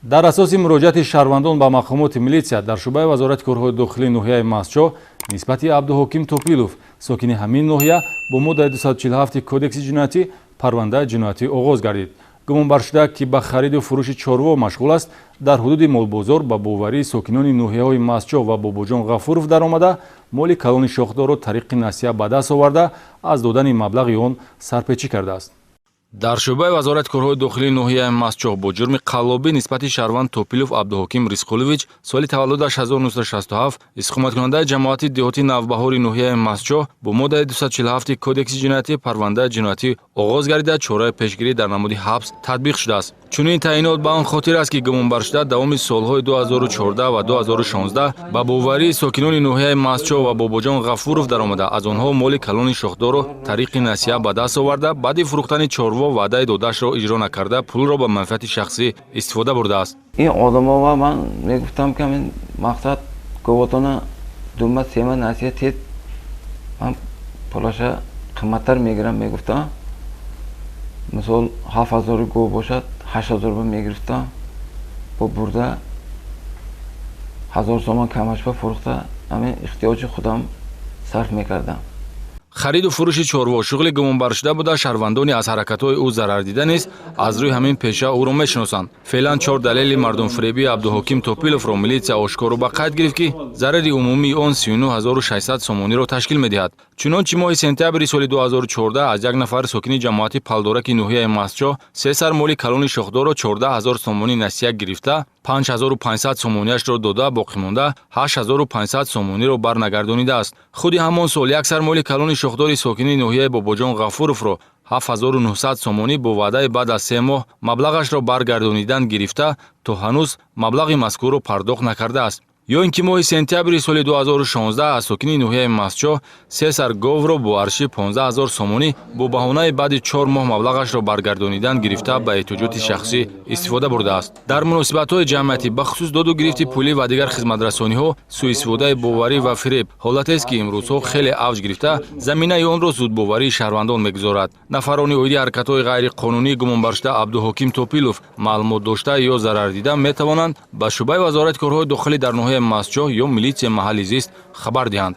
Дар асоси муроҷиати шаҳрвандон ба мақомоти милитсия дар шӯъбаи Вазорати корҳои дохилии ноҳияи Мастчоҳ нисбати Абдуҳоким Топилов, сокини ҳамин ноҳия, бо моддаи 247 Кодекси ҷиноятӣ парвандаи ҷиноятӣ оғоз гардид. Гумонбаршуда, ки ба хариду фурӯши чорво машғул аст, дар ҳудуди молбозор ба боварии сокинони ноҳияҳои Мастчоҳ ва Бобоҷон Ғафуров даромада, моли калони шохдорро тариқи насия ба даст оварда, аз додани маблағи он сарпечӣ кардааст. Дар шӯъбаи Вазорати корҳои дохилии ноҳияи Мастчоҳ бо ҷурми қаллобӣ нисбати шаҳрванд Топилов Абдуҳоким Рисқулович, соли таваллудаш 1967, истиқоматкунандаи ҷамоати деҳоти Навбаҳори ноҳияи Мастчоҳ, бо моддаи 247 Кодекси ҷиноятӣ парвандаи ҷиноятӣ оғоз гардида, чораи пешгирӣ дар намуди ҳабс татбиқ шудааст. Чунин таъйинот ба он хотир аст, ки гумонбаршуда давоми солҳои 2014 ва 2016 ба боварии сокинони ноҳияи Мастчоҳ ва Бобоҷон Ғафуров даромада, аз онҳо моли калони шохдорро тариқи насия ба даст оварда, баъди фурӯхтани чорво ваъдаи додаашро иҷро накарда, пулро ба манфиати шахсӣ истифода бурдааст. Ин одамова ман мегуфтам, ки ҳамин мақсад говотона дума сема насия тед, ман пулаша қимматтар мегирам, мегуфтам. Мисол, 7000 гов бошад, 8000 ба мегирифтам, бо бурда 1000 сомон камаш ба фурӯхта, ҳамин ихтиёҷи худам сарф мекардам. Хариду фурӯши чорво шуғли гумонбаршуда буда, шаҳрвандони аз ҳаракатҳои ӯ зарардида низ аз рӯи ҳамин пеша ӯро мешиносанд. Феълан чор далели мардумфиребии Абдуҳоким Топиловро милитсия ошкоро ба қайд гирифт, ки зарари умумии он 39 600 сомониро ташкил медиҳад. Чунончи, моҳи сентябри соли 2014 аз як нафар сокини ҷамоати Палдораки ноҳияи Мастчоҳ се сар моли калони шохдорро 14 000 сомонӣ насия гирифта, 5500 сомониашро дода, боқимонда 8500 сомониро барнагардонидааст. Худи ҳамон сол як сар моли калони шохдори сокини ноҳияи Бобоҷон Ғафуровро 7900 сомонӣ бо ваъдаи баъд аз 3 моҳ маблағашро баргардонидан гирифта, то ҳанӯз маблағи мазкурро пардохт накардааст. Ё ин ки моҳи сентябри соли 2016 аз сокини ноҳияи Мастчоҳ се сар говро бо арзиши 15 000 сомонӣ бо баҳонаи баъди 4 моҳ маблағашро баргардонидан гирифта, ба эҳтиёҷоти шахсӣ истифода бурдааст. Дар муносибатҳои ҷамъиятӣ, бахусус доду гирифти пулӣ ва дигар хизматрасониҳо, сӯистифодаи боварӣ ва фиреб ҳолатест, ки имрӯзҳо хеле авҷ гирифта, заминаи онро зудбоварии шаҳрвандон мегузорад. Нафарони оиди ҳаракатҳои ғайриқонунии гумонбаршуда Абдуҳоким Топилов маълумот дошта ё зарардида метавонанд ба шӯъбаи Вазорати корҳои дохилӣ дар ноҳияи Мастчоҳ ё милитсияи маҳалли зист хабар диҳанд.